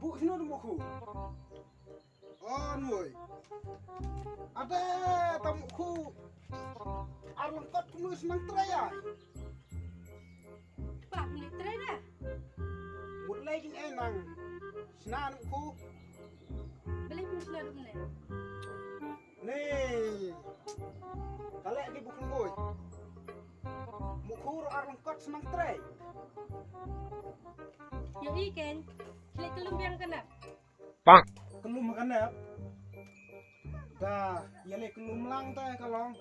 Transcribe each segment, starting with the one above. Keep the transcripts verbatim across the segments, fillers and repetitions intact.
Buh shuh noh mukhu. O nuoi. Ade ta mukhu. Ar lyngkot kumno shnong trei ai. Pah, mut lei trei da. Mut lei kin ai nang. Shna mukhu. Balei mut shna dum ne. Ni. Ka leh ki buh khlem bui. Mukhu ruh ar lyngkot shnong trei. Ïohi kein. Khlieh kyllum biang ka nep. Kyllum ha ka nep. Da, ïaleh kyllum lang te ka long.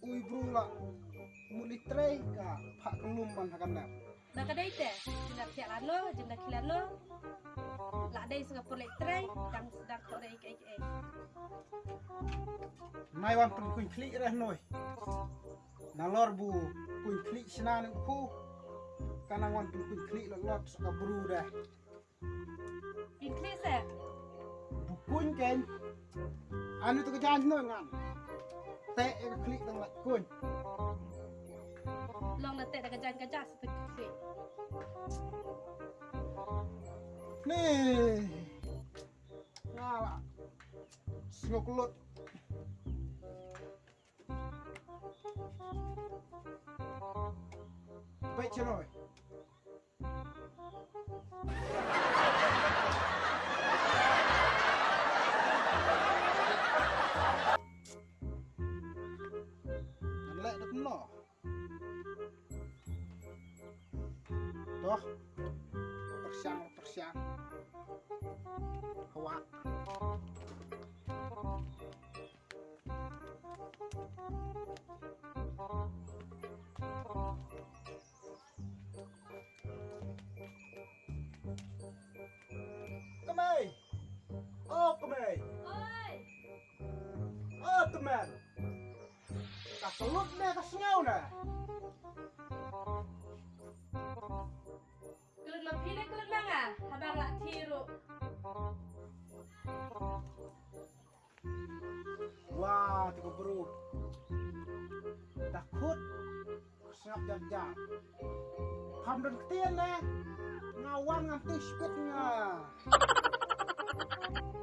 Ui bru la. Mut lei trei ka phah kyllum ban ha ka nep. Da ka dei te, jin da khiah lano, jin da khih lano. La dei sa ka por lei trei, dang sdang ko dei kiei kiei. Nai wan pynkuiñ khlieh reh noi. Nalor bu kuiñ khlieh shna ne u khu. Ka nang wan pynkuiñ khlieh lot lot sa ka bru deh. Kin khlieh se. Bu kuiñ kein. Ani tu ka jan noi ngan. Te ka khlieh dang lait kuiñ. Long da te da ka jan ka jas te ka khlieh. Ni. Nga la. Sngewkhuslai. Peit sha noi. Ngan leh da kumno. Toh. Pyrshang, pyrshang. Hawa. Kmie. O kmie. Oi. O tymmen. Ka kyllut ne ka sngew ne. Kyllut ma phi ne kyllut ma nga. Haba nga la thied ruh. Wah, tu ka bru. Takut. Sngap jar jar. Kham don ktien ne. Nga wan ngan tu spit nga.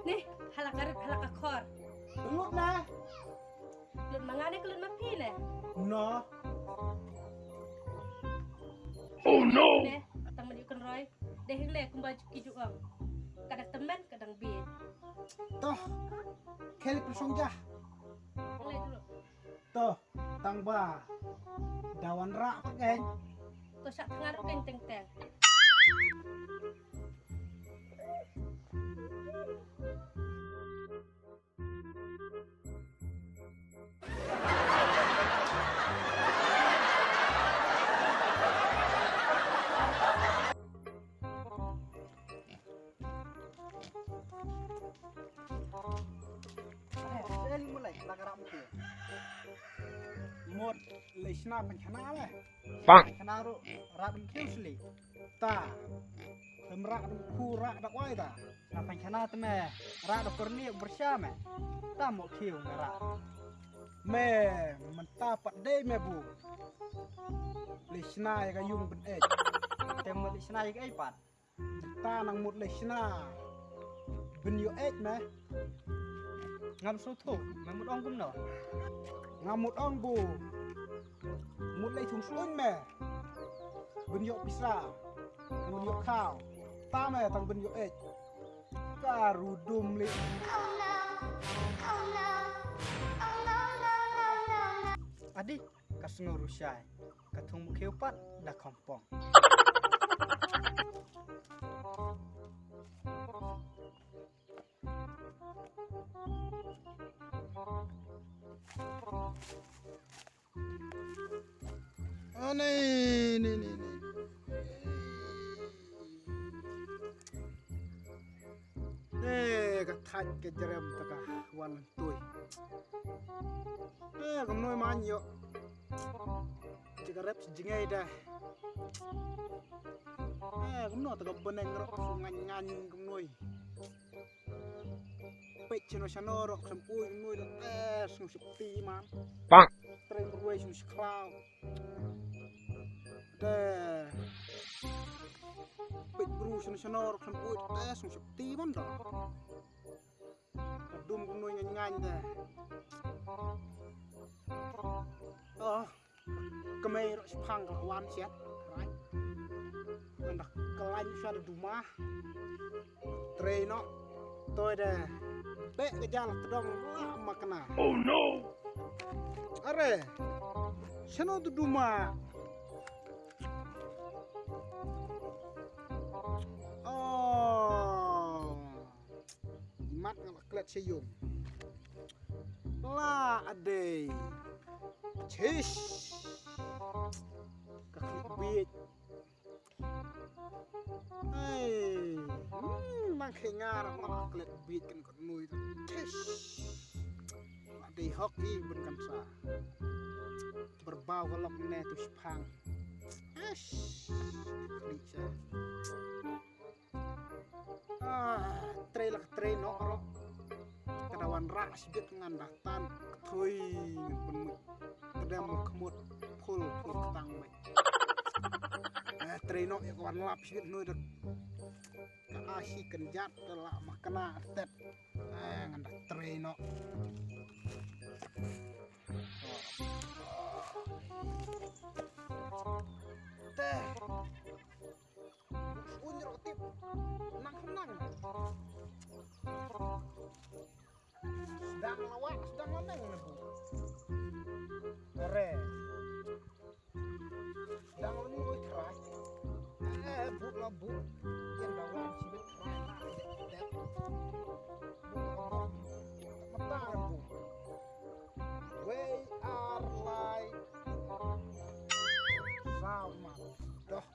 Ni, hala ka rip, hala ka khor. Lut ne. Lut ma nga ne, lut ma phi ne. No. Oh no. Ne, tang mali kan roi. Deh le kumba juki ju ong. Kadang temen, kadang bi. Toh. Khel pun song jah. Toh, tang ba da wan rah pat kein. Toh, shah thngan ruh kein teng teng. Mut lei shna pynkhana le. Pynkhana ruh rah dum khiew sli. Ta. Lem rah dum khu rah da kwai ta. Nga pynkhana te me rah da korni bersha me. Ta mo khiew nga rah. Me mynta pat dei me bu. Lei shna ïa ka yung byn eit. Te mo lei shna ïa ka ei pat. Ta nang mut lei shna. Byn ïoh eit me. Ngam sngewthuh, me mut ong kumno? Nga mut ong bu. Mut lei thung suiñ me. Byn ïoh pisa. Byn ïoh khaw. Ta me tang byn ïoh eit. Ka ru dum li. Adi. Ka sngew ruh shai. Ka thung mukhiu pat da khongpong. Ane, ne, ne, ne. Eh, ka thait ka jrem ta ka wan tui. Eh, kumno man ïoh. Ci ka rep ci jingei da. Eh, kumno ta ka beneng rok su ngan ngan kumno. Peit chano chano rok sampui kumno da. Eh, snu sipti man. Pak. Treng ruai snu siklaw. Te. Peit bru shano shano ruh khlem buit te sngewsih ti ban da. Ka dum kumno ngan ngan de. Oh, kmie ruh shipang ka wan siat. Right. Ban da ka lain sha da duma. Trei noh. Toi de. Beh ka jal tdong la ma kna. Oh no. Are. Shano tu duma. Oh. Mat nga la klet sha yung. La adei. Chish. Ka klet biet. Hey. Hmm, mang khe ngar ma la klet biet kan kot nui. Chish. La dei hok i bun kan sa. Berbau ka lok ne tu shipang. Eish. Klik sa. Ah, trei la ka trei noh ruh. Ka da wanrah shibit ngan da tan ka thui ngan pynmut. Ka da mo khmut phul phul ktang mai. Eh, trei noh ïa ka wan lap shibit nui da. Ka ashi kynjat da la ma kna tet. Eh, ngan da trei noh. Te. Unjro tip nang nang. Sedang lawak, sedang lameng na bu. Re. Sedang lameng oi kerai. Eh, bu la bu. Yang dawan sibit kerai la dek dek. Mata bu. We are like. Sama. Doh.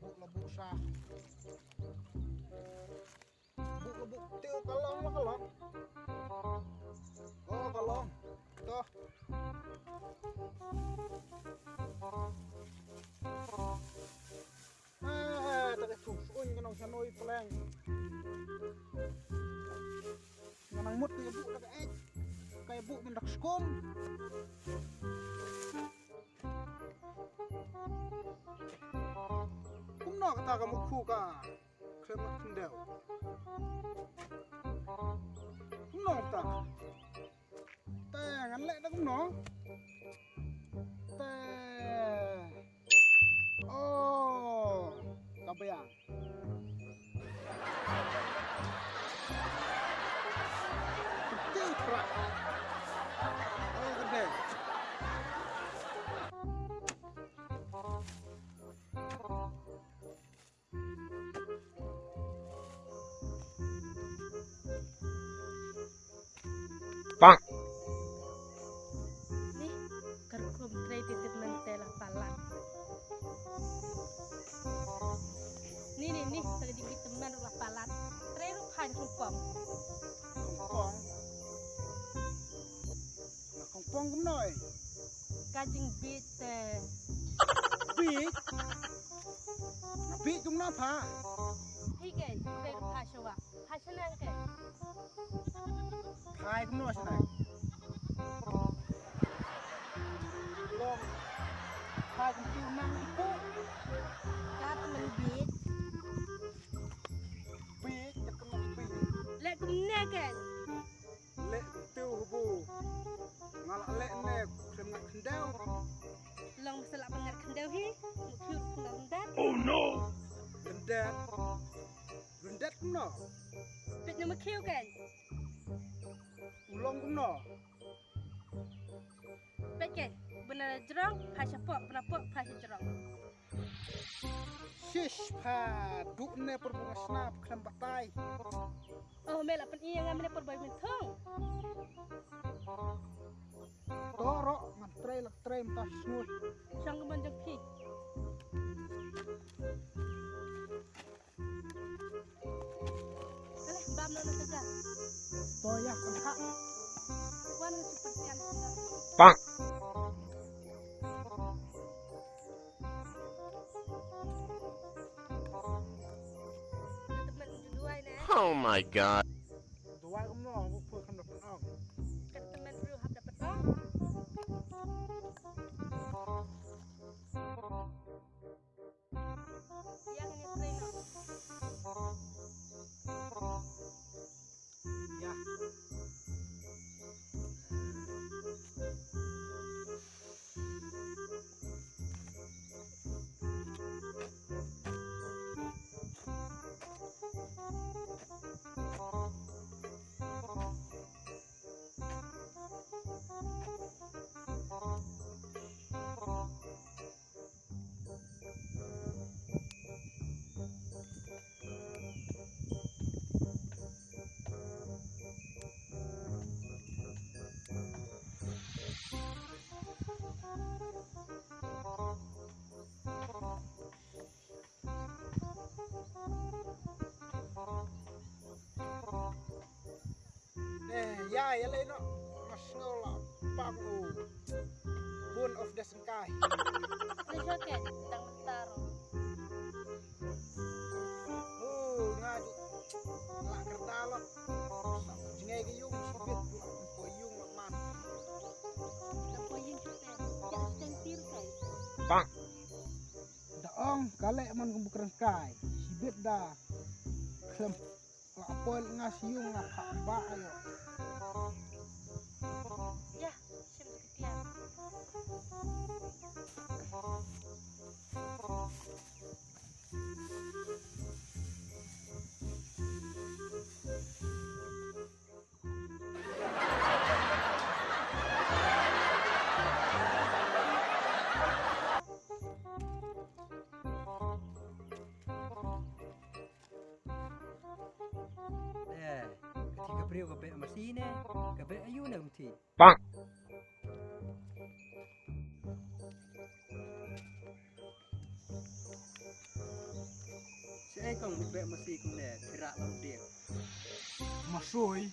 Buk la buk sa. Buk la buk tiu ka long la ka long. Oh ka long. Toh. Ah, ta ka tu suin ka nong sanoi peleng. Nga nang mut ka buk da ka ek. Ka buk mynta ka skum. Kumno kata ka mukhu ka khlem ngat khyndew. Kumno kata. Te ngan leh da kumno. Te. Oh, ka biang. Betul, Prak. Oh, gede. Bang. Ni, ka rukom trei te tymmen te la palat. Ni, ni, ni, ka dei tymmen la palat. Trei ruh phai khongpong. Khongpong. Nga khongpong kumno ei? Ka jingbieit te. Bieit? Nga bieit kumno pha? Hi ke, te pha shawa. Pha shanang ke. Pha kumno shanang? Long. Pha kumno nang ipu? Ka tymmen bieit. Bieit, ka tymmen bieit. Leh kumne ke. Leh tu hubu. Nga la leh ne khlem ngat khyndew. Long masa la ngat khyndew hi. Mukhiu khyndew lyndet. Oh no. Lyndet. Lyndet kumno? Peit na mukhiu kan. U long kumno? Peit ke. Bna jrong, pha sha pok, bna pok, pha sha jrong. Shish pha, duk ne por bunga snap khlem batai. Oh, me la pyn-i ïa nga mynne por bai mynthong. To ro, ngan trei lak trei mynta sngur. Shong ka mon jong phi. Aleh, bam no na ka ja. To ïa, kan ha. Wan ka super tian. Bang. Oh my God. Duwai kumno, ngu pur kan dapat ong. Kan temen ru hap dapat ong. Ïa kane trei Ya, ya lei noh. Nga sngew la pang u bun of the sengkai. Te sha ken, tang mynta ruh. Oh, nga ju la kyrda lot. Sa jngai ka yung, sibit la poi yung la man. La poi yung sha ken. Ïa seng tir kai. Da ong ka leh man kum bu krengkai. Sibit da. Khlem la poi nga sha yung nga phah ba ayo. Ïa, shim ka tiang. Eh, ka ti ka briew ka beh masi ne, ka beh ayu ne ka mthi. Bang. Shaei kong beh masi kumne, phi rah lam dieng. Masoi.